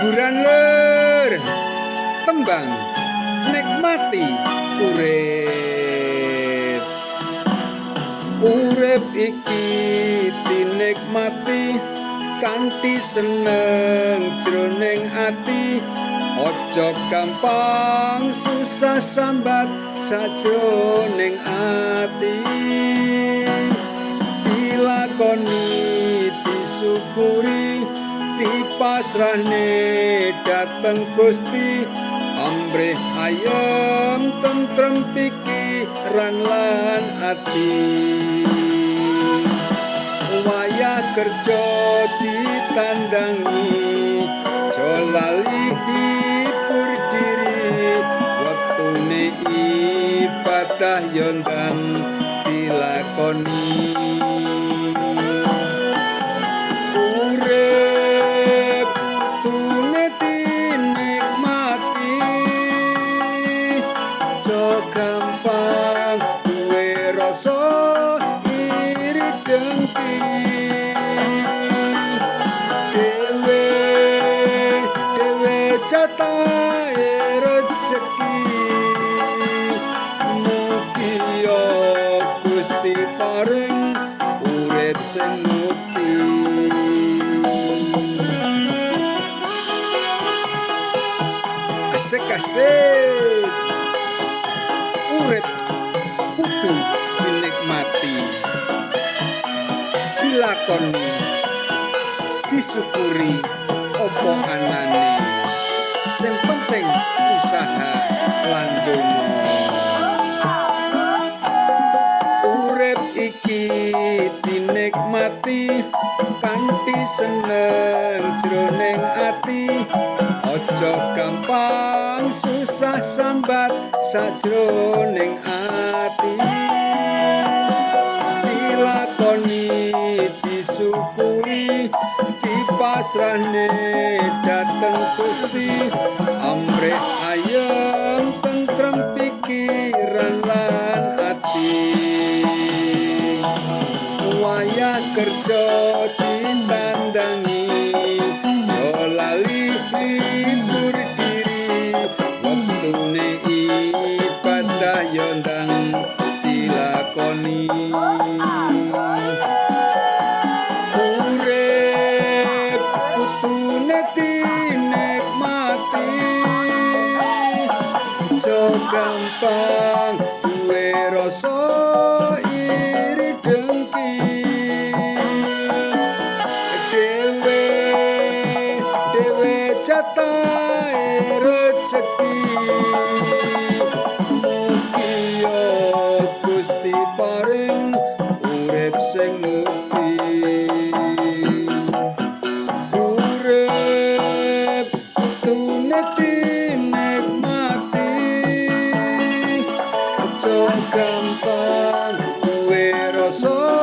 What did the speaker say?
Hiburan lur, tembang nikmati urip. Urip iki dinikmati kanthi seneng jroning ati. Aja gampang susah sambat sajroning ati. Dilakoni, disyukuri, dipasrahne dhateng Gusti. Amrih ayem tentrem pikiran lan ati. Wayah kerja ditandangi, aja lali hibur diri. Wektune ibadah yo ndang dilakoni. Urip kudune dinikmati, aja gampang duwe rasa iri dengki. Dhewe dhewe jatahe rejeki, mugia Gusti paring urip sing mukti. Asik asik, urip kudu dinikmati, dilakoni, disyukuri opo anane. Sing penting usaha lan donga. Urip iki dinikmati kanthi seneng jroning ati. Aja gampang susah sambat sajroning ati. Dilakoni, disyukuri, dipasrahne dhateng Gusti. Amrih ayem tentrem pikiran lan ati. Wayah kerja ditandangi, aja lali hibur diri. Wektune ibadah yo ndang dilakoni. Urip kudune dinikmati, aja gampang duwe rasa iri dengki. Dhewe dhewe jatahe rejeki, mugia Gusti paring urip sing mukti. Urip kudune dinikmati, aja gampang duwe rasa